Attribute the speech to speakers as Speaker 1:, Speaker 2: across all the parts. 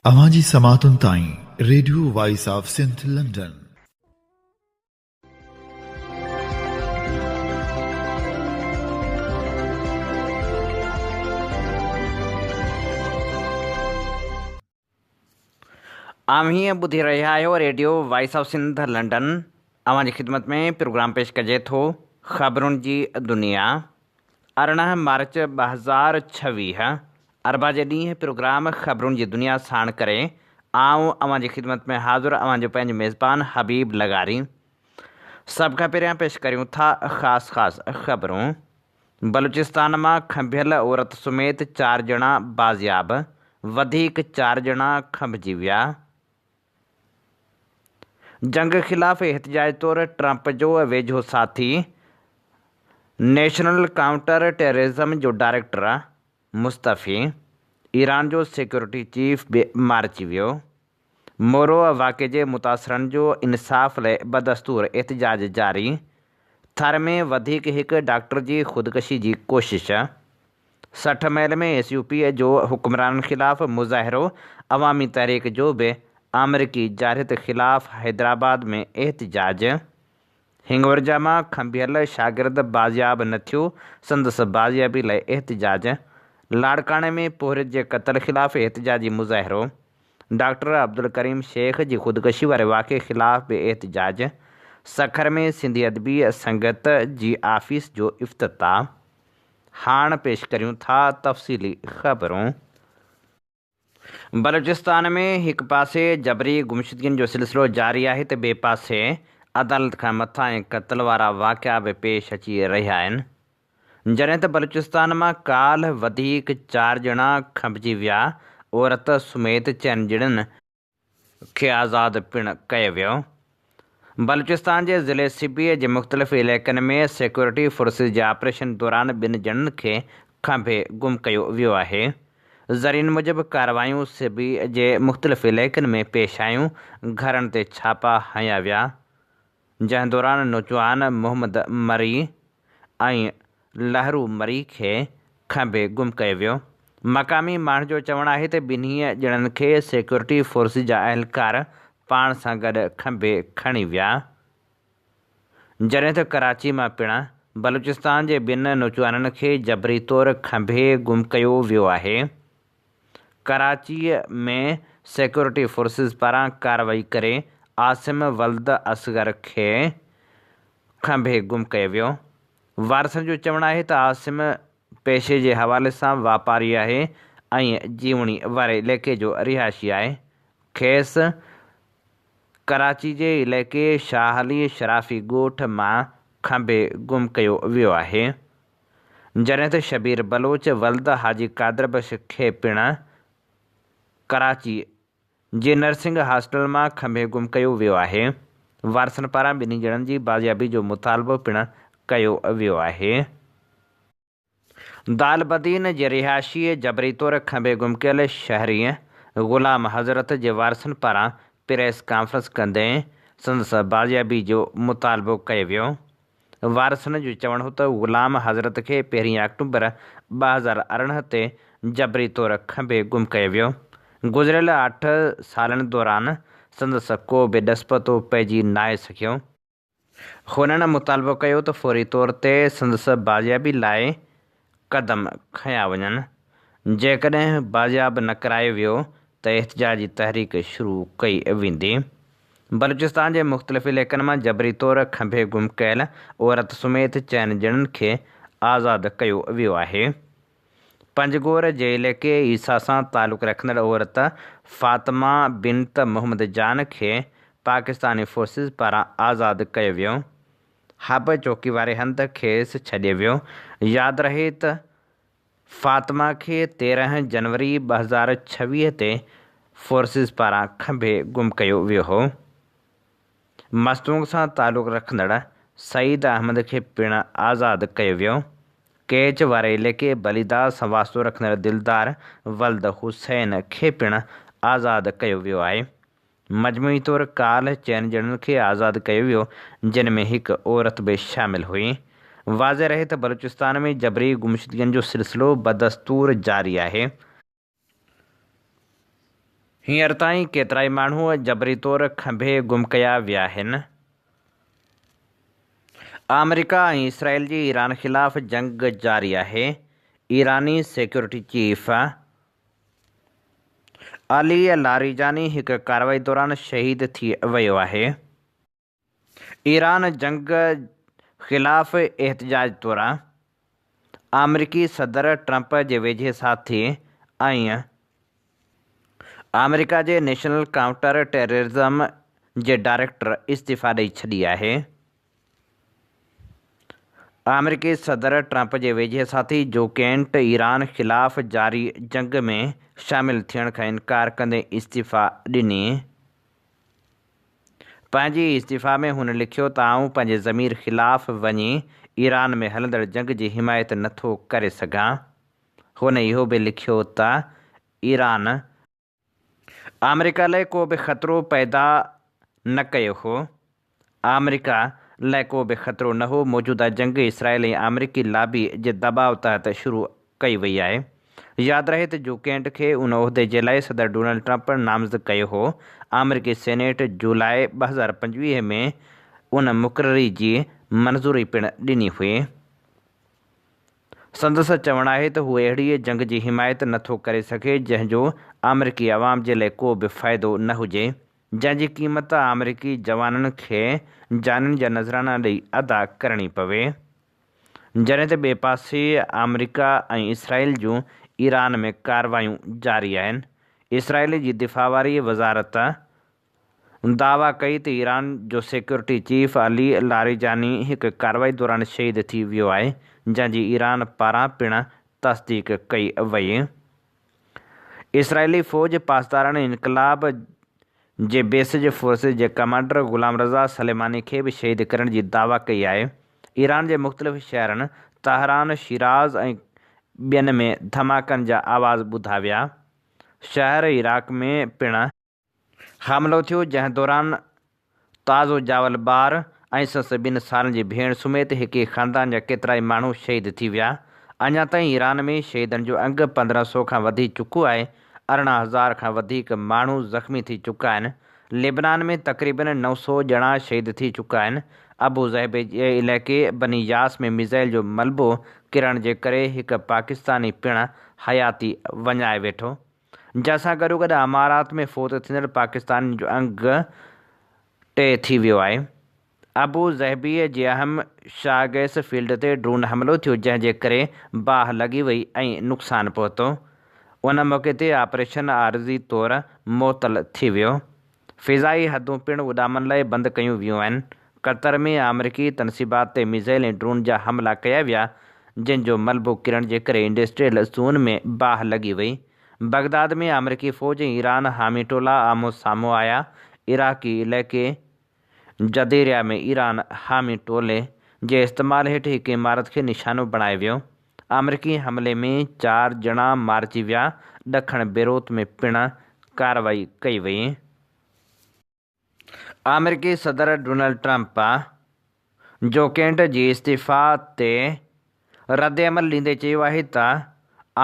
Speaker 1: اوهان جي سماعتن تائين radio voice of Sindh London.
Speaker 2: اوهين ٻڌي رهيا آهيو radio voice of Sindh London اوهان جي خدمت ۾ پروگرام پيش ڪجي ٿو خبرن جي دنيا 18 مارچ 2026 اربع جي ڏينهن پروگرام خبرن جي دنيا ساڻ ڪري آئون اوهان جي خدمت ۾ حاضر اوهان جو پنهنجو ميزبان حبيب لغاري سڀ کان پهريان پيش ڪريون ٿا خاص خاص خبرون بلوچستان مان کنڀيل عورت سميت چار ڄڻا بازياب، وڌيڪ چار ڄڻا کنڀجي ويا. جنگ خلاف احتجاج طور ٽرمپ جو ويجهو ساٿي نيشنل ڪائونٽر ٽيررزم جو ڊائريڪٽر مستعفي، ايران جو سيڪيورٽي چيف به مارجي ويو. مورو واقعي جي متاثرن جو انصاف لئه بدستور احتجاج جاري، ٿر ۾ وڌيڪ هڪ ڊاڪٽر جي خودڪشي جي ڪوشش، 60 ميل ۾ ايس يو پي جو حڪمرانن خلاف مظاهرو، عوامي تحريڪ جو به آمريڪي جارحيت خلاف حيدرآباد ۾ احتجاج، هنڱورجا مان کنڀيل شاگرد بازياب نه ٿيو، سندس بازيابي لاء احتجاج، لاڙڪاڻي ۾ پورهيت جي قتل خلاف احتجاجي مظاهرو، ڊاڪٽر عبدالڪريم شيخ جي خودڪشي واري واقعي خلاف به احتجاج، سکر ۾ سنڌي ادبي سنگت جي آفيس جو افتتاح. هاڻ پيش ڪريون ٿا تفصيلي خبرون. بلوچستان ۾ هڪ پاسي جبري گمشدگين جو سلسلو جاري آهي ته ٻئي پاسي عدالت کان مٿانهين قتل وارا واقعا به پيش اچي رهيا آهن. جڏهن ته بلوچستان مان ڪالهه وڌيڪ چار ڄڻا کنڀجي ويا، عورت سميت چئن ڄڻن کي آزاد پڻ ڪيو ويو. بلوچستان جي ضلعي سبي جي مختلف علائقن ۾ سيڪيورٽي فورسز جي آپريشن دوران ٻن ڄڻن کي کنڀي گم ڪيو ويو آهي. ذريعن موجب ڪارروايون سبي جي مختلف علائقن ۾ پيش آيون، گهرن تي ڇاپا هنيا ويا، جنهن دوران نوجوان محمد مري ۽ لهرو مري کي کنڀي گم ڪيو ويو. مقامي ماڻهن جو چوڻ آهي ته ٻنهي ڄڻن کي سيڪيورٽي فورسز جا اهلڪار پاڻ سان گڏ کنڀي کڻي ويا. جڏهن ته ڪراچي مان پڻ بلوچستان جي ٻن نوجوانن کي جبري طور کنڀي گم ڪيو ويو آهي. ڪراچيء ۾ سيڪيورٽي فورسز پاران ڪارروائي ڪري عاصم ولد اصغر کي کنڀي گم ڪيو ويو. وارثن جو چوڻ آهي ته عاصم پيشي جي حوالي سان واپاري آهي ۽ جيوڻي واري علائقي جو رهائشي آهي. کيس ڪراچي جي علائقي شاهه علي شرافي ڳوٺ مان کنڀي گم ڪيو ويو آهي. جڏهن ته شبير بلوچ ولد حاجي قادر بخش کي پڻ ڪراچي جي نرسنگ هاسٽل مان کنڀي گم ڪيو ويو آهي، وارثن پاران ٻنهي ڄڻن جي بازيابي جو مطالبو پڻ ڪيو ويو آهي. دالبدين جي رهائشي جبري طور کنڀي گم ڪيل شهري غلام حضرت جي وارثن پاران پريس ڪانفرنس ڪندي سندس بازيابي جو مطالبو ڪيو ويو. وارثن جو چوڻ هو ته غلام حضرت کي پهرين آڪٽوبر 2018 تي جبري طور کنڀي گم ڪيو ويو. گذريل اٺ سالن دوران سندس ڪو به ڏس پتو پئجي ناهي سگهيو. هنن مطالبو ڪيو ته فوري طور تي سندس بازيابي لاء قدم کنيا وڃن، جيڪڏهن بازياب نه ڪرايو ويو ته احتجاجي تحريڪ شروع ڪئي ويندي. بلوچستان جي مختلف علائقن مان جبري طور کنڀي گم ڪيل عورت سميت چئن ڄڻن کي آزاد ڪيو ويو آهي. پنجگور جي علائقي عيسيٰ سان تعلق رکندڙ عورت فاطمه بنت محمد جان کي پاڪستاني فورسز پاران آزاد ڪيو ويو. حب چوڪي واري هنڌ کيس ڇڏي ويو. ياد رهي ته فاطمه کي 13 جنوري 2026 تي فورسز پاران کنڀي گم ڪيو ويو هو. مستونگ سان تعلق رکندڙ سعيد احمد کي پڻ آزاد ڪيو ويو. ڪيچ واري علائقي بليدا سان واسطو رکندڙ دلدار ولد حسين کي پڻ آزاد ڪيو ويو آهي. مجموعي طور ڪالهه چئن ڄڻن کي آزاد ڪيو ويو، جن ۾ هڪ عورت به شامل هئي. واضح رهي ته بلوچستان ۾ جبري گمشدگين جو سلسلو بدستور جاري آهي. هينئر تائين ڪيترائي ماڻهو جبري طور کنڀي گم ڪيا ويا آهن. آمريڪا ۽ اسرائيل جي ايران خلاف جنگ جاري آهي، ايراني سيڪيورٽي چيف علي لاريجاني هڪ ڪارروائي دوران شهيد ٿي ويو آهي. ايران جنگ خلاف احتجاج طور آمريڪي صدر ٽرمپ جي ويجهي ساٿي ۽ آمريڪا جي نيشنل ڪائونٽر ٽيررزم جي ڊائريڪٽر استعيفيٰ ڏئي ڇڏي آهي. آمريڪي صدر ٽرمپ جي ويجهي ساٿي جو ڪينٽ ايران خلاف جاري جنگ ۾ شامل ٿيڻ کان انڪار ڪندي استعيفيٰ ڏني. پنهنجي استعيفيٰ ۾ هن لکيو ته آئون پنهنجي ضمير خلاف وڃي ايران ۾ هلندڙ جنگ جي حمايت نٿو ڪري سگهان. هن اهو به لکيو ته ايران آمريڪا لاء ڪو به خطرو پيدا نه ڪيو هو. آمريڪا لاء ڪو به خطرو نه هو، موجوده جنگ اسرائيل ۽ آمريڪي لابي جي دٻاء تحت شروع ڪئي وئي آهي. ياد رهي ته جو ڪينٽ کي ان عهدي جي لاء صدر ڊونلڊ ٽرمپ نامزد ڪيو هو. آمريڪي سينيٽ جولاء 2025 ۾ ان مقرري جي منظوري پڻ ڏني هئي. سندس چوڻ آهي ته هو اهڙيء جنگ جي حمايت نه ٿو ڪري سگهي جنهن جو آمريڪي عوام جي لاء ڪو به فائدو نه هجي، جنهن جي قيمت آمريڪي جوانن کي جانين جا نذرانا ڏئي ادا ڪرڻي پوي. جڏهن ته ٻئي پاسي آمريڪا ۽ اسرائيل جون ايران ۾ ڪارروايون جاري آهن. اسرائيل جي دفاع واري وزارت دعويٰ ڪئي ته ايران جو سيڪيورٽي چيف علي لاريجاني هڪ ڪارروائي دوران شهيد ٿي ويو آهي، جنهن جي ايران پاران پڻ تصديق ڪئي وئي. اسرائيلي فوج پاسداران انقلاب جي بيسج فورسز جي ڪمانڊر غلام رضا سليماني کي به شهيد ڪرڻ جي دعويٰ ڪئي آهي. ايران جي مختلف شهرن تهران، شيراز ۽ ٻين ۾ ڌماڪن جا آواز ٻڌا ويا. شهر عراق ۾ پڻ حملو ٿيو، جنهن دوران تازو ڄاول ٻار ۽ سندس ٻن سالن جي ڀيڻ سميت هڪ ئي خاندان جا ڪيترائي ماڻهو شهيد ٿي ويا. اڃا تائين ايران ۾ شهيدن جو انگ 15 سو کان وڌي چڪو آهي، 18 هزار کان وڌيڪ ماڻهو زخمي ٿي چڪا آهن. لبنان ۾ تقريبن 900 ڄڻا شهيد ٿي چڪا آهن. ابو ظهبي جي علائقي بني ياس ۾ ميزائل جو ملبو ڪرڻ جي ڪري هڪ پاڪستاني پڻ حياتي وڃائي ويٺو. جنهن سان گڏوگڏ امارات ۾ فوت ٿيندڙ پاڪستانين جو انگ ٽي ٿي ويو آهي. ابو ظهبيء جي اهم شاهه گئس فيلڊ تي ڊرون حملو ٿيو جنهن جي ڪري باهه لڳي وئي ۽ نقصان پهتو. ان موقعي تي آپريشن عارضي طور معطل ٿي ويو. فضائي حدون پڻ اڏامن لاء بند ڪيون ويون آهن. قطر ۾ آمريڪي تنصيبات تي ميزائل ۽ ڊرون جا حملا ڪيا ويا، جن جو ملبو ڪرڻ جي ڪري انڊسٽريل زون ۾ باهه لڳي وئي. بغداد ۾ آمريڪي فوج ۽ ايران حامي ٽولا آمهون سامهون آيا. عراقي علائقي جديريا ۾ ايران حامي ٽولي جي استعمال هيٺ هڪ عمارت کي نشانو بڻايو ويو. آمريڪي حملي ۾ چار ڄڻا مارجي ويا، ڏکڻ بيروت ۾ پڻ ڪارروائي ڪئي وئي. آمريڪي صدر ڊونلڊ ٽرمپ جو ڪينٽ جي استعيفيٰ تي ردعمل ڏيندي چيو آهي ته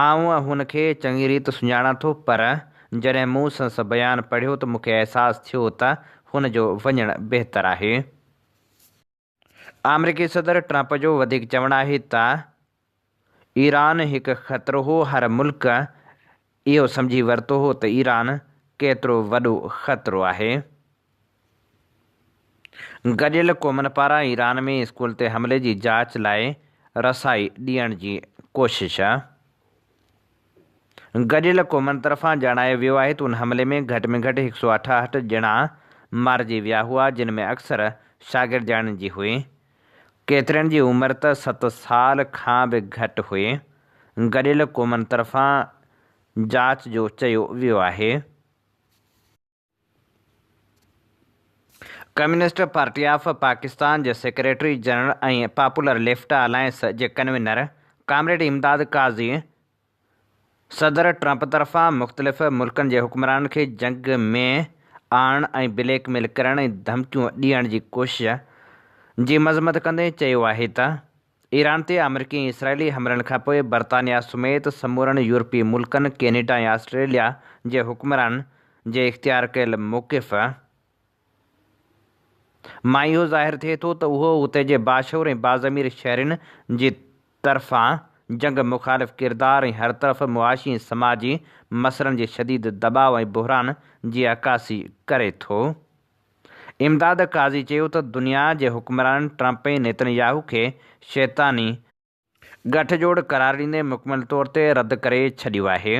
Speaker 2: آئون هن کي چڱي ريت سڃاڻان ٿو پر جڏهن مون سندس بيان پڙهيو ته مون کي احساس ٿيو ته هن جو وڃڻ بهتر آهي. آمريڪي صدر ٽرمپ جو وڌيڪ چوڻ آهي ته ايران هڪ خطرو هو، هر ملڪ اهو سمجهي ورتو هو ته ايران ڪيترو وڏو خطرو آهي. گڏيل قومن پاران ايران ۾ اسڪول تي حملي جي جاچ لاء رسائي ڏيڻ جي ڪوشش. گڏيل قومن طرفان ڄاڻايو ويو آهي ته ان حملي ۾ گهٽ ۾ گهٽ هڪ سؤ اٺاهٺ ڄڻا مارجي ويا هئا، جن ۾ اڪثر شاگردياڻين جي هئي. ڪيترين جي عمر ته ست سال کان به گهٽ هئي. گڏيل قومن طرفان جاچ جو چيو ويو آهي. ڪميونسٽ پارٽي آف پاڪستان جي secretary general ۽ popular left alliance جي ڪنوينر ڪامريڊ امداد قاضي صدر ٽرمپ طرفان مختلف ملڪن جي حڪمرانن کي جنگ ۾ آڻڻ ۽ بليڪ ميل ڪرڻ ۽ ڌمڪيون ڏيڻ جي ڪوشش جي مذمت ڪندي چيو آهي ته ايران تي آمريڪي ۽ اسرائيلي حملن کانپوء برطانيا سميت سمورن يورپي ملڪن، ڪينيڊا ۽ آسٽريليا جي حڪمرانن جي اختيار ڪيل موقف مان اهو ظاهر ٿئي ٿو ته اهو اتي جي باشعور ۽ باضمير شهرين جي طرفان جنگ مخالف ڪردار ۽ هر طرف معاشي ۽ سماجي مسئلن جي شديد دٻاء ۽ بحران جي عڪاسي ڪري ٿو. امداد قاضي چيو ته دنيا جي حڪمرانن ٽرمپ ۽ نيتن ياهو کي شيطاني ڳٺ جوڙ قرار ڏيندي مڪمل طور تي رد ڪري ڇڏيو آهي.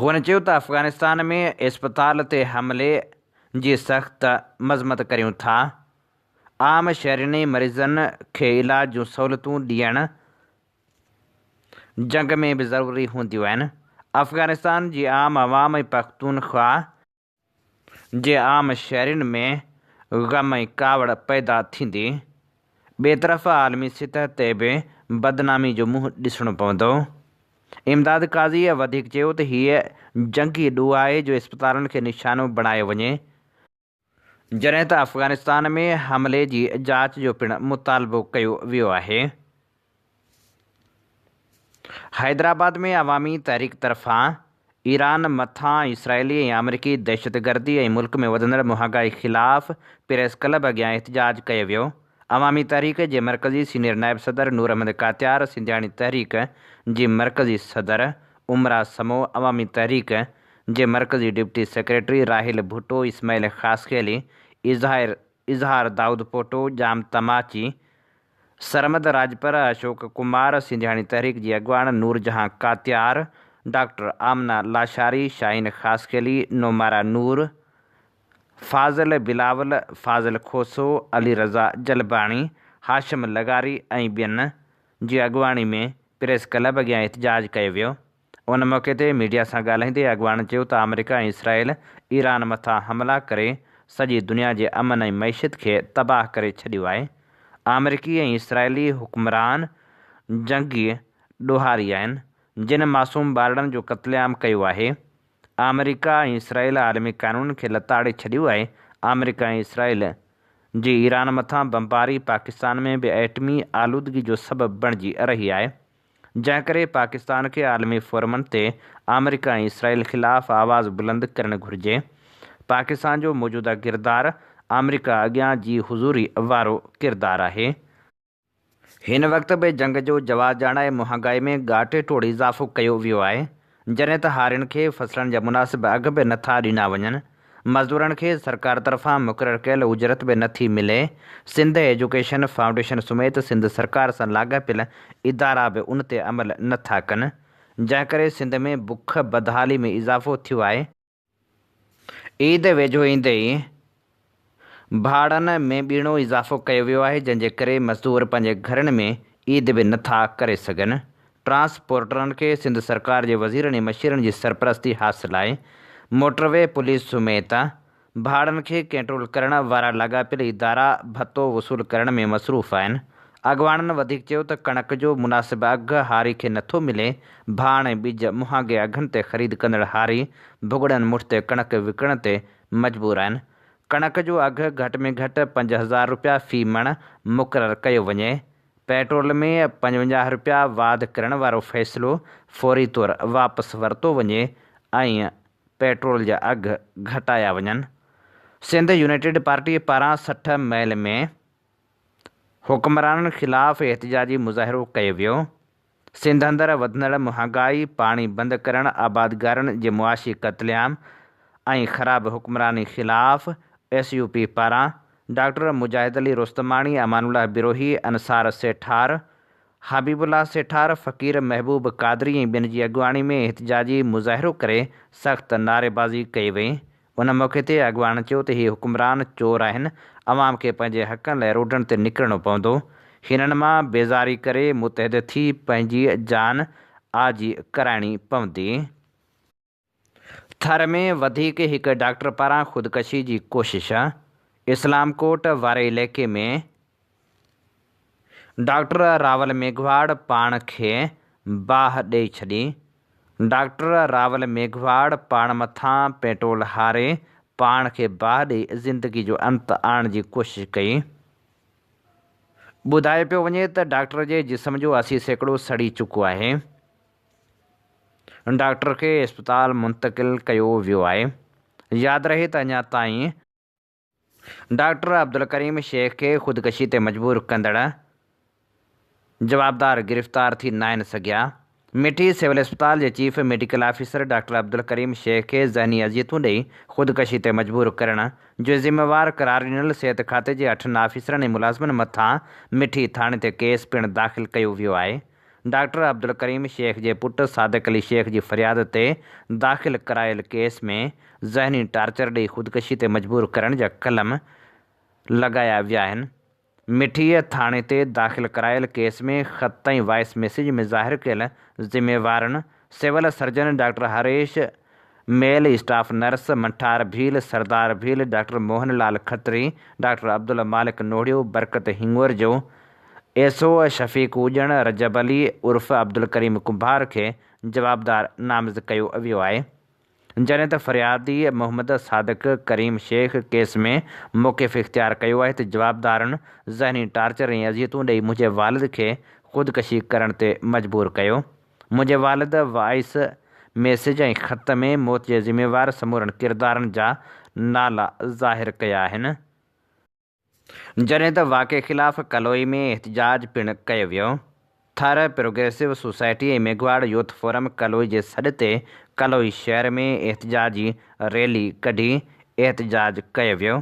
Speaker 2: هن چيو ته افغانستان ۾ اسپتال تي حملي جي سخت مذمت ڪريون ٿا، عام شهرين ۽ مريضن کي علاج جون سهولتون ڏيڻ جنگ ۾ به ضروري هونديون آهن، افغانستان جي عام عوام ۽ پختونخواهه جي عام شهرين ۾ غم ۽ ڪاوڙ پيدا ٿيندي. ٻئي طرف عالمي سطح تي به بدنامي جو منهن ڏسڻو پوندو. امداد قاضيء وڌيڪ چيو ته هيء جنگي ڏوهه آهي جو اسپتالن کي نشانو بڻايو وڃي. جڏهن ته افغانستان ۾ حملي جي جاچ جو پڻ مطالبو ڪيو ويو آهي. حيدرآباد ۾ عوامي تحريڪ طرفان ايران مٿان اسرائيلي ۽ آمريڪي دهشتگردي ۽ ملڪ ۾ وڌندڙ مهانگائي خلاف پريس ڪلب اڳيان احتجاج ڪيو ويو. عوامي تحريڪ جي مرڪزي سينيئر نائب صدر نور احمد ڪاتيار، سنڌياڻي تحريڪ جي مرڪزي صدر عمرا سمو، عوامي تحريڪ جي مرڪزي ڊپٽي سيڪريٽري راحيل ڀٽو، اسماعيل خاصخيلي، اظهار دائود پوٽو، ڄام تماچي، سرمد راڄپر، اشوڪ ڪمار، سنڌياڻي تحريڪ جي اڳواڻ نور جهان ڪاتيار، ڊاڪٽر آمنه لاشاري، شاهين خاصخيلي، نومارا نور، فاضل بلاول، فاضل کوسو، علي رضا جلباڻي، هاشم لغاري ۽ ٻين جي اڳواڻي ۾ پريس ڪلب اڳيان احتجاج ڪيو ويو. ان موقعي تي ميڊيا سان ڳالهائيندي اڳواڻن چيو ته آمريڪا ۽ اسرائيل ايران مٿان حملا ڪري سڄي دنيا جي امن ۽ معيشت کي تباهه ڪري ڇڏيو آهي، آمريڪي ۽ اسرائيلي حڪمران جنگي ڏوهاري آهن، جن معصوم ٻارڙن جو قتل عام ڪيو آهي، آمريڪا ۽ اسرائيل عالمي قانونن کي لتاڙي ڇڏيو آهي، آمريڪا ۽ اسرائيل جي ايران مٿان بمباري پاڪستان ۾ به ايٽمي آلودگي جو سبب بڻجي رهي آهي. جنهن ڪري پاڪستان کي عالمي فورمن تي آمريڪا ۽ اسرائيل خلاف آواز بلند ڪرڻ گهرجي. پاڪستان جو موجوده ڪردار آمريڪا اڳيان جي حضوري وارو ڪردار آهي. هن وقت به جنگ جو جواز ڄاڻائي مهانگائي ۾ ڳاٽي ٽوڙ اضافو ڪيو ويو آهي. جڏهن ته هارين کي فصلن جا مناسب اگهه به نه ٿا ڏنا وڃن، مزدورن کي سرڪار طرفان مقرر ڪيل اجرت به نه ٿي ملي، سنڌ ايجوڪيشن فائونڊيشن سميت سنڌ سرڪار سان لاڳاپيل ادارا به ان تي عمل نه ٿا ڪن، جنهن ڪري سنڌ ۾ بک بدحالي ۾ اضافو ٿيو آهي. عيد ويجهو ايندي ئي ڀاڙن ۾ ٻيڻو اضافو ڪيو ويو آهي جنهن جي ڪري مزدور پنهنجي گهرن ۾ عيد به نه ٿا ڪري سگهن. ٽرانسپورٽرن کي سنڌ سرڪار جي وزيرن ۽ مشيرن جي سرپرستي حاصل آهي. موٽر وي پوليس سميت ڀاڙن کي ڪنٽرول ڪرڻ وارا لاڳاپيل ادارا ڀتو وصول ڪرڻ ۾ مصروف آهن. اڳواڻن وڌيڪ چيو ته ڪڻڪ جو مناسب اگهه هاري کي نٿو ملي، ڀاڻ ۽ ٻج مهانگي اگهن تي خريد ڪندڙ هاري ڀڳڙن مٺ تي ڪڻڪ وڪڻڻ تي مجبور آهن. ڪڻڪ جو اگهه گهٽ ۾ گهٽ 5000 رپيا في مڻ مقرر ڪيو وڃي. پيٽرول ۾ 55 رپيا واڌ ڪرڻ وارو فيصلو فوري طور واپس ورتو وڃي ۽ پيٽرول جا اگهه گهٽايا وڃن. سنڌ يونائيٽيڊ پارٽي پاران 60 ميل ۾ حڪمرانن خلاف احتجاجي مظاهرو ڪيو ويو. سنڌ اندر وڌندڙ مهانگائي، پاڻي بند ڪرڻ، آبادگارن جي معاشي قتل عام ۽ خراب حڪمراني خلاف ايس يو پي پاران ڊاڪٽر مجاهد علي رستماڻي، امان الله بروهي، انصار سيٺار، حبيب الله سيٺار، فقير محبوب قادري ۽ ٻين جي اڳواڻي ۾ احتجاجي مظاهرو ڪري سخت نعريبازي ڪئي وئي. ان موقعي تي اڳواڻن چيو ته هي حڪمران چور آهن، عوام کي پنهنجي حقن لاء روڊن تي نڪرڻو پوندو، هنن مان بيزاري ڪري متحد ٿي پنهنجي جان آجي ڪرائڻي پوندي. ٿر ۾ وڌيڪ هڪ ڊاڪٽر پاران خودڪشي جي ڪوشش، اسلام ڪوٽ واري علائقي ۾ ڊاڪٽر راول ميگهواڙ پاڻ کي باهه ڏئي ڇڏي، ڊاڪٽر راول ميگهواڙ پاڻ مٿان پيٽرول هاري پاڻ کي باهه ڏئي زندگي جو انت آڻڻ جي ڪوشش ڪئي. ٻڌايو پيو وڃي ته ڊاڪٽر جي جسم جو 80% سڙي چڪو آهي. ڊاڪٽر کي اسپتال منتقل ڪيو ويو آهي. ياد رهي ته اڃا تائين ڊاڪٽر عبدالڪريم شيخ کي خودڪشي تي مجبور ڪندڙ جوابدار گرفتار ٿي ناهن سگهيا. مٺي سول اسپتال جي chief medical officer doctor Abdulkarim Shaikh کي ذهني اذيتون ڏئي خودڪشي تي مجبور ڪرڻ جو ذميوار قرار ڏنل صحت کاتي جي اٺن آفيسرن ۽ ملازمن مٿان مٺي ٿاڻي تي ڪيس پڻ داخل ڪيو ويو آهي. ڊاڪٽر عبدالڪريم شيخ جي پٽ صادق علي شيخ جي فرياد تي داخل ڪرايل ڪيس ۾ ذهني ٽارچر ڏئي خودڪشي تي مجبور ڪرڻ جا قلم لڳايا ويا آهن. مٺيء ٿاڻي تي داخل ڪرايل ڪيس ۾ خط ۽ وائس ميسيج ۾ ظاهر ڪيل ذميوارن civil surgeon doctor Harish Mel, staff nurse Manthar Bheel, Sardar Bheel, doctor Mohan Lal Khatri, doctor Abdul Malik Nohrio, Barkat Hingorjo, S O Shafiq Ujan, Rajab Ali عرف عبدالڪريم ڪنڀار کي جوابدار نامزد ڪيو ويو آهي. جڏهن ته فريادي محمد صادق ڪريم شيخ ڪيس ۾ موقف اختيار ڪيو آهي ته جوابدارن ذهني ٽارچر ۽ اذيتون ڏئي منهنجي والد کي خودڪشي ڪرڻ تي مجبور ڪيو. منهنجي والد وائس ميسيج ۽ خط ۾ موت جي ذميوار سمورن ڪردارن جا نالا ظاهر ڪيا آهن. جڏهن ته واقعي خلاف ڪلوئي ۾ احتجاج پڻ ڪيو ويو. Thar progressive society ۽ Meghwar youth forum Kaloi جي سڏ تي ڪلوئي شهر ۾ احتجاجي ريلي ڪڍي احتجاج ڪيو ويو.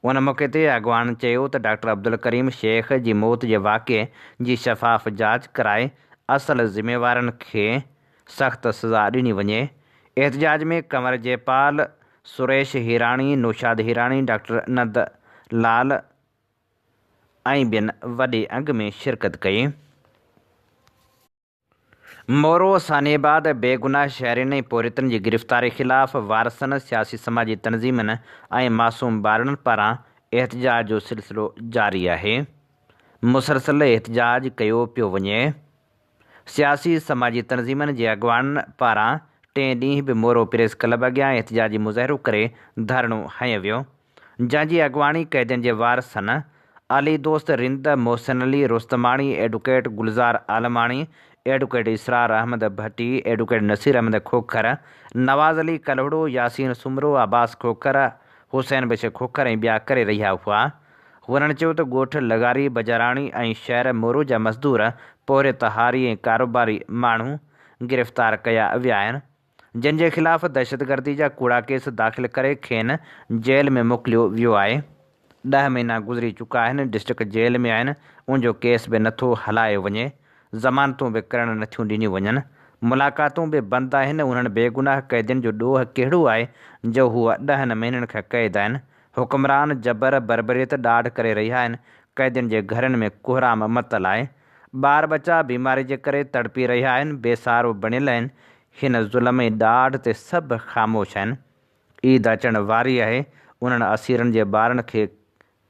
Speaker 2: ان موقعي تي اڳواڻن چيو ته ڊاڪٽر عبدالڪريم شيخ جي موت جي واقعي جي شفاف جاچ ڪرائي اصل ذميوارن کي سخت سزا ڏني وڃي. احتجاج ۾ ڪنور جيپال، سريش هيراڻي، نوشاد هيراڻي، ڊاڪٽر نند لال ۽ ٻين وڏي انگ ۾ شرڪت ڪئي. مورو سانحي بعد بيگناهه شهرين ۽ پورهيتن جي گرفتاري خلاف وارثن، سياسي سماجي تنظيمن ۽ معصوم ٻارڙن پاران احتجاج جو سلسلو جاري آهي. مسلسل احتجاج ڪيو پيو وڃي. سياسي سماجي تنظيمن جي اڳواڻن پاران ٽئين ڏينهن به مورو پريس ڪلب اڳيان احتجاجي مظاهرو ڪري ڌرڻو هنيو ويو. جنهن جي اڳواڻي قيدين جي وارثن علي دوست رند، محسن علي رستماڻي، ايڊوڪيٽ گلزار عالماڻي، ايڊوڪيٽ اسرار احمد ڀٽي، ايڊوڪيٽ نصير احمد کوکر، نواز علي ڪلهوڙو، ياسين سومرو، عباس کوکر، حسين بخش کوکر ۽ ٻيا ڪري رهيا هئا. هنن چيو ته ڳوٺ لغاري، بجاراڻي ۽ شهر مورو جا مزدور، پورهيت، هاري ۽ ڪاروباري ماڻهو گرفتار ڪيا ويا آهن. جن جي خلاف دهشتگردي جا ڪوڙا ڪيس داخل ڪري کين جيل ۾ موڪليو ويو آهي. ڏهه مهينا گذري چڪا آهن ڊسٽرڪٽ جيل ۾ آهن ان جو ڪيس به نٿو هلايو وڃي ضمانتون به ڪرڻ نٿيون ڏنيون وڃن ملاقاتون به بند آهن انهن بيگناهه قيدين جو ڏوهه ڪهڙو آهي جو هو ڏهن مهينن کان قيد آهن حڪمران جبر بربريت ڏاڍ ڪري رهيا آهن قيدين جي گهرن ۾ ڪهرام متل آهي ٻار ٻچا بيماري جي ڪري تڙپي رهيا آهن، بي سهارو بڻيل آهن، هن ظلم ۽ ڏاڍ تي سڀ خاموش آهن. عيد اچڻ واري آهي، انهن اسيرن جي ٻارن کي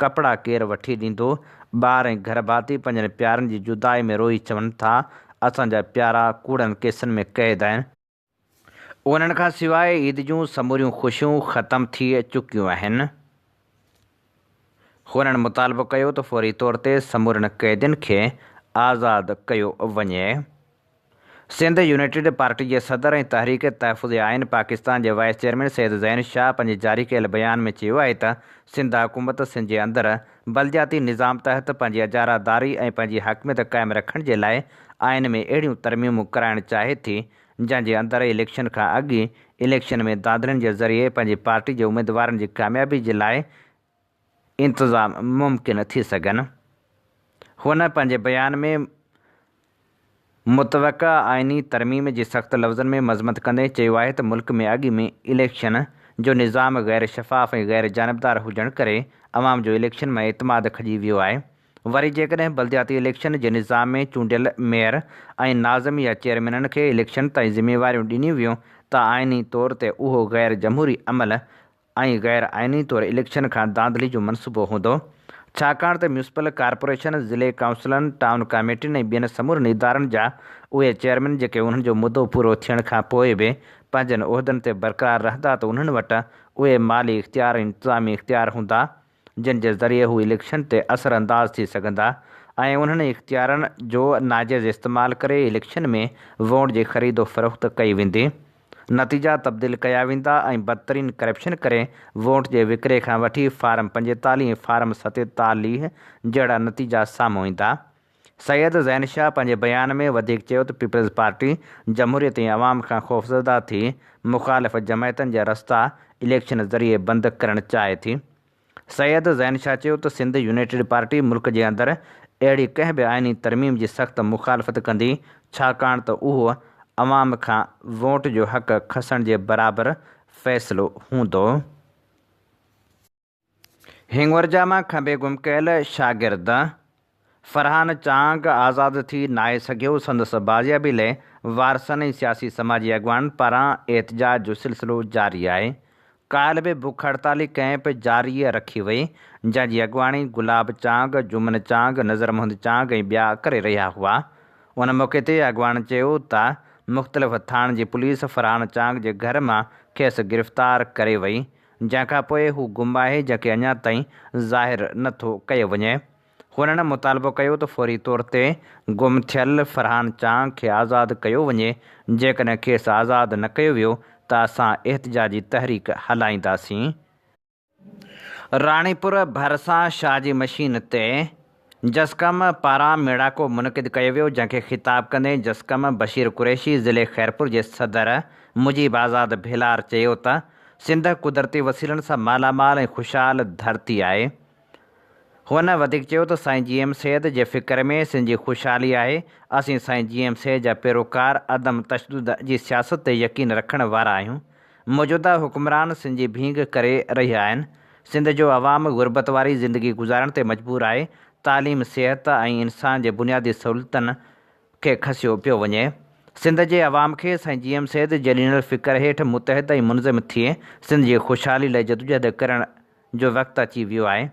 Speaker 2: ڪپڙا ڪير وٺي ڏيندو؟ ٻار ۽ گهر ڀاتي پنهنجن پيارن جي جدائي ۾ روئي چون ٿا، اسان جا پيارا ڪوڙن ڪيسن ۾ قيد آهن. انهن کان سواء عيد جون سموريون خوشيون ختم ٿي چڪيون آهن. هنن مطالبو ڪيو ته فوري طور تي سمورن قيدين کي آزاد ڪيو وڃي. سنڌ يونائيٽيڊ پارٽي جي صدر ۽ تحريڪ تحفظ آئين پاڪستان جي وائيس چيئرمين سيد زين شاهه پنهنجي جاري ڪيل بيان ۾ چيو آهي ته سنڌ حڪومت سنڌ جي اندر بلدياتي نظام تحت پنهنجي اجاره داري ۽ پنهنجي حاڪميت قائم رکڻ جي لاء آئين ۾ اهڙيون ترميمون ڪرائڻ چاهي ٿي جنهن جي اندر اليڪشن کان اڳ ئي اليڪشن ۾ ڌانڌلين جي ذريعي پنهنجي پارٽي جي اميدوارن جي ڪاميابي جي لاء انتظام ممڪن ٿي سگهن. هن پنهنجي بيان ۾ متوقع آئيني ترميم جي سخت لفظن ۾ مذمت ڪندي چيو آهي ته ملڪ ۾ اڳ ۾ اليڪشن جو نظام غير شفاف ۽ غير جانبدار هجڻ ڪري عوام جو اليڪشن مان اعتماد کڄي ويو آهي وري جيڪڏهن بلدياتي اليڪشن جي نظام ۾ چونڊيل ميئر ۽ ناظم يا چيئرمينن کي اليڪشن تائين ذميواريون ڏنيون ويون ته آئيني طور تي اهو غير جمهوري عمل ۽ غير آئيني طور اليڪشن کان ڌانڌلي جو منصوبو هوندو ڇاڪاڻ ته ميونسپل ڪارپوريشن، ضلعي ڪائونسلن، ٽائون ڪاميٽين ۽ ٻين سمورن ادارن جا اهي چيئرمين جيڪي انهن جو مدو پورو ٿيڻ کان پوء به پنهنجن عهدن تي برقرار رهندا ته انهن وٽ اهي مالي اختيار ۽ انتظامي اختيار هوندا جن جي ذريعي هو اليڪشن تي اثر انداز ٿي سگهندا ۽ انهن اختيارن جو ناجائز استعمال ڪري اليڪشن ۾ ووٽ جي خريد و فروخت ڪئي ويندي، نتيجا تبديل ڪيا ويندا ۽ بدترين ڪرپشن ڪري ووٽ جي وڪري کان وٺي فارم 45 ۽ فارم 47 جهڙا نتيجا سامهون ايندا. سيد زين شاهه پنهنجي بيان ۾ وڌيڪ چيو ته پيپلز پارٽي جمهوريت ۽ عوام کان خوفزده ٿي مخالف جماعتن جا رستا اليڪشن ذريعي بند ڪرڻ چاهي ٿي. سيد زين شاهه چيو ته سنڌ يونائيٽيڊ پارٽي ملڪ جي اندر اهڙي ڪنهن به آئيني ترميم جي سخت مخالفت ڪندي ڇاڪاڻ ته اهو عوام کان ووٽ جو حق کسڻ جي برابر فيصلو هوندو. هنڱورجا مان کنڀي گم ڪيل شاگرد فرحان چانگ آزاد ٿي ناهي سگهيو، سندس بازيابي لئه وارثن ۽ سياسي سماجي اڳواڻن پاران احتجاج جو سلسلو جاري آهي. ڪالهه به بک هڙتالي ڪئمپ جاري رکي وئي، جنهن جي اڳواڻي گلاب چانگ، جمن چانگ، نظر محمد چانگ ۽ ٻيا ڪري رهيا هئا. ان موقعي تي اڳواڻن چيو ته مختلف ٿاڻن جي پوليس فرحان چانگ جي گهر مان کيس گرفتار ڪري وئي، جنهن کانپوء هو گم آهي، جنهن کي اڃا تائين ظاهر نٿو ڪيو وڃي. هنن مطالبو ڪيو ته فوري طور تي گم ٿيل فرحان چانگ کي آزاد ڪيو وڃي، جيڪڏهن کيس آزاد نه ڪيو ويو ته اسان احتجاجي تحريڪ هلائينداسين. راڻيپور ڀرسان شاهه جي مشين تي جسقم پاران ميڙاڪو منعقد ڪيو ويو، جنهن کي خطاب ڪندي جسقم بشير قريشي ضلعي خيرپور جي صدر مجيب آزاد ڀيلار چيو ته سنڌ قدرتي وسيلن سان مالا مال ۽ خوشحال ڌرتي آهي، هن وڌيڪ چيو ته سائين جي ايم سيد جي فڪر ۾ سنڌ جي خوشحالي آهي، اسين سائين جي ايم سيد جا پيروڪار عدم تشدد جي سياست تي يقين رکڻ وارا آهيون، موجوده حڪمران سنڌ جي ڀينگ ڪري رهيا آهن، سنڌ جو عوام غربت واري زندگي گذارڻ تي مجبور آهي، تعليم، صحت ۽ انسان جي بنيادي سهولتن کي کسيو پيو وڃي. سنڌ جي عوام کي سائين جي ايم سيد جي ڏنل فڪر هيٺ متحد ۽ منظم ٿي سنڌ جي خوشحالي لاء جدوجهد ڪرڻ جو وقت اچي ويو آهي.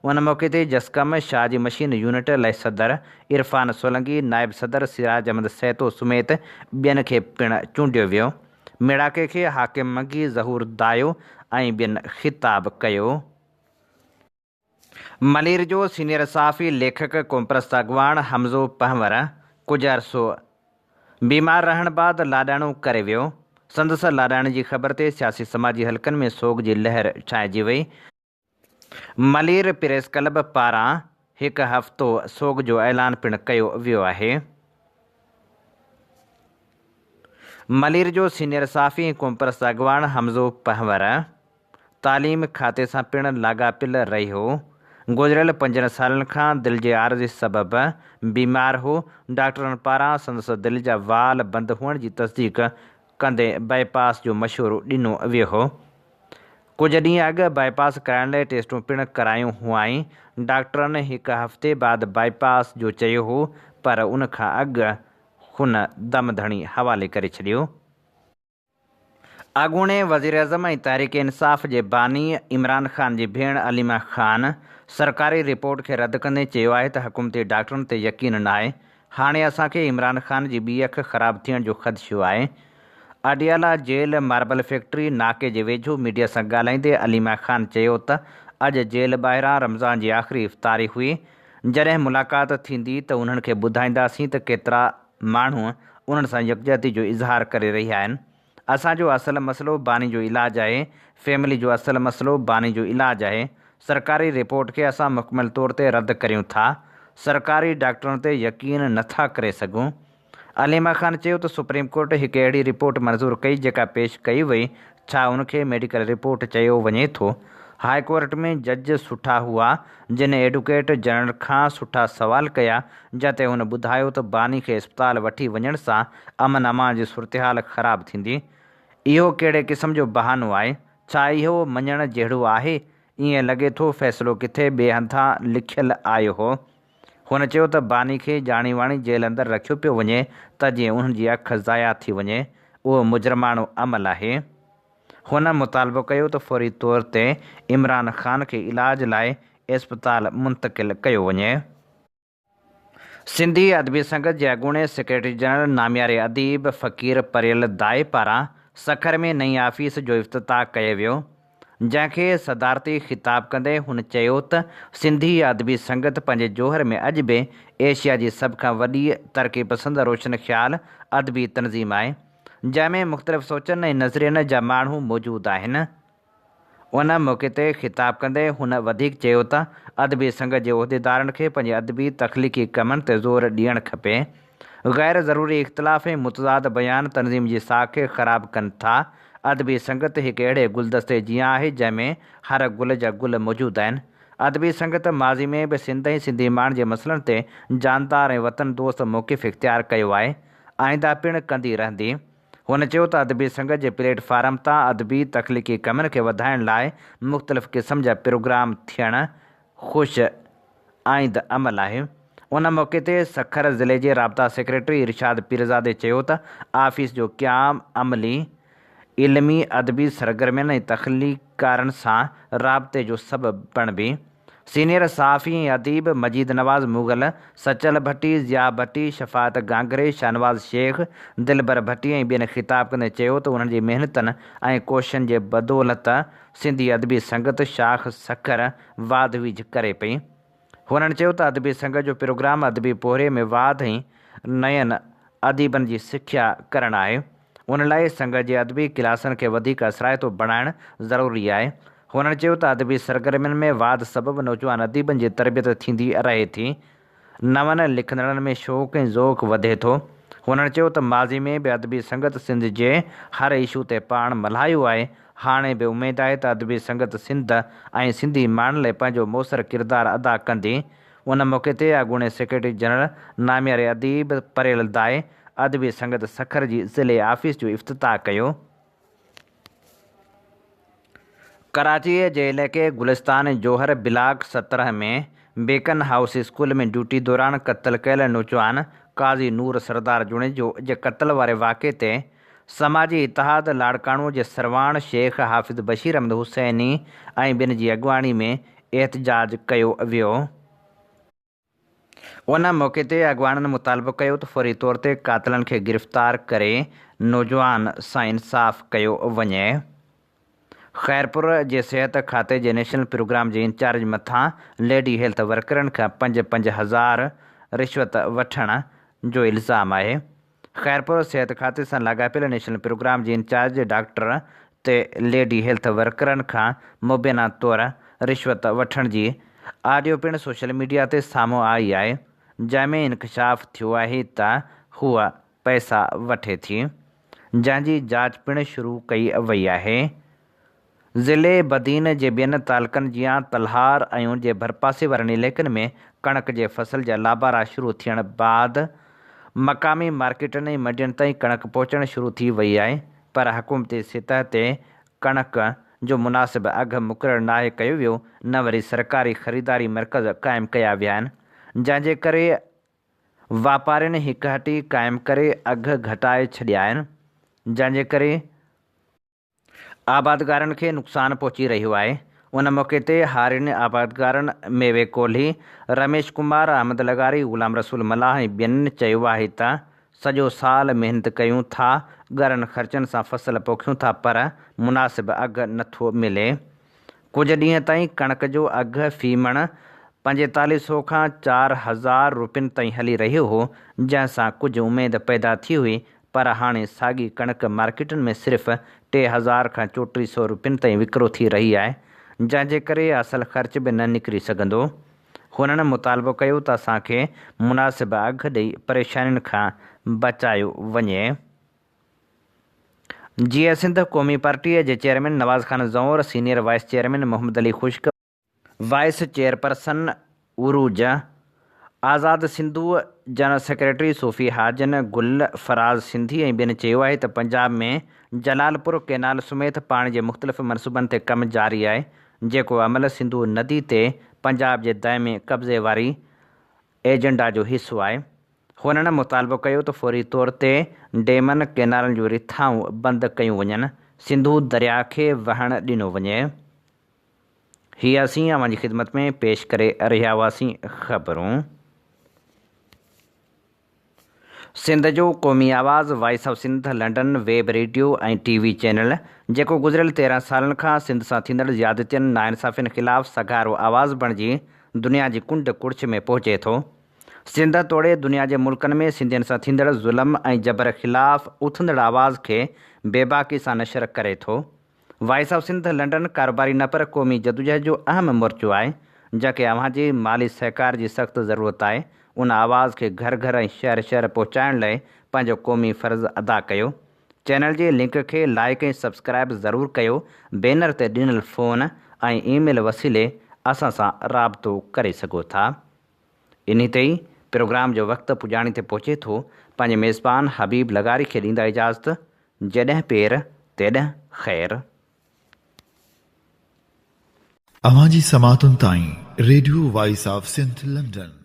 Speaker 2: ان موقعي تي جسقم شاهه جي مشين يونٽ لاء صدر عرفان سولنگي، نائب صدر سراج احمد سهتو سميت ٻين کي پڻ چونڊيو ويو. ميڙاڪي کي حاڪم منگي، ظهور دايو ۽ ٻين خطاب ڪيو. ملير جو سينيئر صحافي، ليکڪ، قومپرست اڳواڻ حمزو پنهور ڪجهه عرصو بيمار رهڻ بعد لاڏاڻو ڪري ويو. سندس لاڏاڻي جي خبر تي سياسي سماجي حلقن ۾ سوڳ جي لهر ڇانئجي وئي. ملير پريس ڪلب پاران هڪ هفتو سوڳ جو اعلان پڻ ڪيو ويو آهي. ملير جو سينيئر صحافي ۽ قومپرست اڳواڻ حمزو پنهور تعليم کاتي سان پڻ لاڳاپيل رهيو. گذريل پنجن سالن کان دل جي عارضي سبب بيمار هو. ڊاڪٽرن پاران سندس دل جا وال بند هئڻ جي تصديق ڪندي بائي پاس جو مشورو ڏنو ويو هو. ڪجهه ڏينهن اڳ بائي پاس ڪرائڻ لاء ٽيسٽون پڻ ڪرايون هئائين. ڊاڪٽرن هڪ هفتي بعد بائي پاس جو چيو هو پر ان کان اڳ هن دم ڌڻي حوالي ڪري ڇڏيو. اڳوڻي وزيراعظم ۽ تحريڪ انصاف جي باني عمران خان جي ڀيڻ عليمه خان سرڪاري رپورٽ کي رد ڪندي چيو آهي ته حڪومتي ڊاڪٽرن تي يقين ناهي، هاڻي اسان کي عمران خان جي ٻي اک خراب ٿيڻ جو خدشو آهي. اڊيالا جيل ماربل فيڪٽري ناڪي جي ويجهو ميڊيا سان ڳالهائيندي عليمه خان چيو ته اڄ جيل ٻاهران رمضان جي آخري افطاري هئي، جڏهن ملاقات ٿيندي ته انهن کي ٻڌائينداسين ته ڪيترا ماڻهو انهن سان يڪجهتي جو اظهار ڪري رهيا آهن. اسان جو اصل مسئلو باني جو علاج آهي، فيملي جو اصل مسئلو باني جو علاج آهي. سرڪاري رپورٽ کي اسان مڪمل طور تي رد ڪريون ٿا. سرڪاري ڊاڪٽرن تي يقين نه ٿا ڪري سگهون. عليما خان چيو ته سپريم ڪورٽ هڪ اهڙي رپورٽ منظور ڪئي جيڪا پيش ڪئي وئي، ڇا ان کي ميڊيڪل رپورٽ چيو وڃي ٿو؟ هاء ڪورٽ ۾ جج سٺا هئا، جن ايڊوڪيٽ جنرل کان سٺا سوال ڪيا، جنهن تي هن ٻڌايو ته باني کي اسپتال وٺي وڃڻ سان امن امان جي صورتحال خراب ٿيندي. اهو ڪهڙي قسم جو بهانو آهي؟ ڇا اهو مڃڻ جهڙو آهي؟ ائين لڳي ٿو فيصلو ڪٿي ٻئي هنڌان لکيل آيو هو. هن چيو ته باني کي ڄاڻي واڻي جيل اندر رکيو پيو وڃي ته جيئن انهن جي اک ضايع ٿي وڃي. اهو مجرماڻو عمل آهي. هن مطالبو ڪيو ته فوري طور تي عمران خان کي علاج لاء اسپتال منتقل ڪيو وڃي. سنڌي ادبي سنگت جي اڳوڻي سيڪريٽري جنرل نامياري اديب فقير پريل دائي پاران سکر ۾ نئين آفيس جو افتتاح ڪيو ويو، جنهن کي صدارتي خطاب ڪندي هن چيو ته سنڌي ادبي سنگت پنهنجي جوهر ۾ اڄ به ايشيا جي سڀ کان وڏي ترقي پسند روشن خيال ادبي تنظيم آهي، جنهن ۾ مختلف سوچن ۽ نظرين جا ماڻهو موجود آهن. ان موقعي تي خطاب ڪندي هن وڌيڪ چيو ته ادبي سنگت جي عهديدارن کي پنهنجي ادبي تخليقي ڪمن تي زور ڏيڻ کپي. غير ضروري اختلاف ۽ متضاد بيان تنظيم جي ساک کي خراب ڪن ٿا. ادبي سنگت هڪ اهڙي گلدستي جيان آهي جنهن ۾ هر گل جا گل موجود آهن. ادبي سنگت ماضي ۾ به سنڌ ۽ سنڌي ماڻهن جي مسئلن تي جاندار ۽ وطن دوست موقف اختيار ڪيو آهي، آئنده پڻ ڪندي رهندي. هن چيو ته ادبي سنگت جي پليٽ فارم تان ادبي تخليقي ڪمن کي وڌائڻ لاء مختلف قسم جا پروگرام ٿيڻ خوش آئند عمل آهي. ان موقعي تي سکر ضلعي جي رابطا سيڪريٽري ارشاد پيرزادي چيو ته آفيس جو قيام عملي علمي ادبي سرگرمين ۽ تخليقڪارن سان رابطي جو سبب بڻبي. سينيئر صحافي ۽ اديب مجيد نواز مغل، سچل ڀٽي، ضياء ڀٽي، شفاعت گانگري، شاهنواز شيخ، دلبر ڀٽي ۽ ٻين خطاب ڪندي چيو ته انهن جي محنتن ۽ ڪوششن جي بدولت سنڌي ادبي سنگت شاخ سکر واڌ ويجهه ڪري پئي. هنن چيو ته ادبي سنگت جو پروگرام ادبي پورهيي ۾ واڌ ۽ نين اديبن جي سکيا ڪرڻ آهي. ان لاء سنگت جي ادبي ڪلاسن کي وڌيڪ اثرائتو بڻائڻ ضروري آهي. هنن چيو ته ادبي سرگرمين ۾ واڌ سبب نوجوان اديبن جي تربيت ٿيندي رهي ٿي. نون لکندڙن ۾ شوق ۽ ذوق وڌي ٿو. هنن چيو ته ماضي ۾ به ادبي سنگت سنڌ جي هر اشو تي پاڻ ملهايو آهي، هاڻي به اميد آهي ته ادبي سنگت سنڌ ۽ سنڌي ماڻهن لاء پنهنجو موثر ڪردار ادا ڪندي. ان موقعي تي اڳوڻي سيڪريٽري جنرل نامياري اديب پريل دائي ادبي سنگت سکر جي ضلعي آفيس جو افتتاح ڪيو. ڪراچيء جي علائقي Gulistan Jauhar block 17 ۾ Beaconhouse school ۾ duty دوران قتل ڪيل نوجوان قاضي نور سردار جوڻيجو جي قتل واري واقعي تي سماجي اتحاد لاڙڪاڻو جي سرواڻ شيخ حافظ بشير احمد حسيني ۽ ٻين جي اڳواڻي ۾ احتجاج ڪيو ويو. ان موقعي تي اڳواڻن مطالبو ڪيو ته فوري طور تي قاتلن کي گرفتار ڪري نوجوان سان انصاف ڪيو وڃي. خيرپور جي صحت کاتي جي نيشنل پروگرام جي انچارج مٿان ليڊي هيلٿ ورڪرن کان پنج پنج هزار رشوت وٺڻ جو الزام آهي. خيرپور صحت کاتي سان لاڳاپيل نيشنل پروگرام جي انچارج ڊاڪٽر تي ليڊي هيلٿ ورڪرن کان مبينا طور رشوت وٺڻ جي آڊيو پڻ سوشل ميڊيا تي سامهون آئي آهي جنهن ۾ انڪشاف ٿيو آهي ته هوء پئسا وٺي ٿي جنهن جي جاچ پڻ شروع ڪئي وئي آهي. ضلعي بدين جي ٻين تعلقن جيان تلهار ۽ ان جي ڀرپاسي وارن علائقن ۾ ڪڻڪ جي فصل جا لابارا شروع ٿيڻ بعد مقامي مارڪيٽن ۽ منڊين تائين ڪڻڪ پهچڻ شروع ٿي وئي آهي پر حڪومتي سطح تي ڪڻڪ جو مناسب اگهه مقرر ناهي ڪيو ويو نه وري سرڪاري خريداري مرڪز قائم ڪيا ويا آهن جنهن جي ڪري واپارين هڪ هٽي قائم ڪري اگهه گهٽائي ڇڏيا آهن جنهن جي ڪري آبادگارن کي نقصان پهچي رهيو آهي. ان موقعي تي هارين آبادگارن ميوي ڪولهي، رميش ڪمار، احمد لغاري، غلام رسول ملاح ۽ ٻين چيو آهي ته سڄو سال محنت ڪيون ٿا، ڳرن خرچن سان فصل پوکيون ٿا پر مناسب اگهه نٿو ملي. ڪجهه ڏينهن تائين ڪڻڪ جو اگهه في مڻ پنجيتاليهه سئو کان 4000 روپين تائين هلي رهيو هو، جنهن سان ڪجهه اميد پيدا ٿي هئي، پر هاڻي ساڳي ڪڻڪ مارڪيٽن ۾ صرف 3000 کان 34 سئو روپين تائين وڪرو ٿي رهي آهي، جنهن جي ڪري اصل خرچ به نه نڪري سگهندو. هنن مطالبو ڪيو ته اسان کي مناسب اگهه ڏئي پريشانين کان بچايو وڃي. جيئي سنڌ قومي پارٽيء جي chairman Nawaz Khan Zanwar, senior vice chairman Muhammad Ali Khushk, vice chairperson Urooj Azad Sindhu, general secretary Sufi Hajan Gul Faraz Sindhi ۽ ٻين چيو آهي ته پنجاب ۾ جلالپور ڪئنال سميت پاڻي جي مختلف منصوبن تي ڪم جاري آهي جيڪو عمل سنڌو ندي تي پنجاب جي دائمي قبضي واري ايجنڊا جو حصو آهي. هنن مطالبو ڪيو ته فوري طور تي ڊيمن، ڪئنالن جون رٿائون بند ڪيون وڃن، سنڌو درياء کي وهڻ ڏنو وڃي. هي اسين اوهان جي خدمت ۾ پيش ڪري رهيا هئاسين خبرون. سنڌ جو قومي آواز voice of Sindh London web radio ۽ T V channel جيڪو گذريل 13 سالن کان سنڌ سان ٿيندڙ زيادتين ناانصافين خلاف سگهارو آواز بڻجي دنيا جي ڪنڊ ڪڙڇ ۾ پهچي ٿو. سنڌ توڙي دنيا جي ملڪن ۾ سنڌين سان ٿيندڙ ظلم ۽ جبر خلاف اٿندڙ آواز کي بيباڪي سان نشر ڪري ٿو. وائس آف سنڌ لنڊن ڪاروباري نه پر قومي جدوجهد جو اهم مورچو آهي، جنهن کي اوهان جي مالي سهڪار جي سخت ضرورت آهي، ان آواز کي گهر گهر ۽ شهر شهر پهچائڻ لئه پنهنجو قومي فرض ادا ڪيو. چينل جي لنڪ کي لائيڪ ۽ سبسڪرائيب ضرور ڪيو، بينر تي ڏنل فون ۽ اي ميل وسيلي اسان سان رابطو ڪري سگهو ٿا. انهي تي ئي پروگرام جو وقت پڄاڻي تي پهچي ٿو، پنهنجي ميزبان حبيب لغاري کي ڏيندا اجازت، جيڏهن پير تيڏهن خير.
Speaker 1: اوهان جي سماعتن تائين radio voice of Sindh London.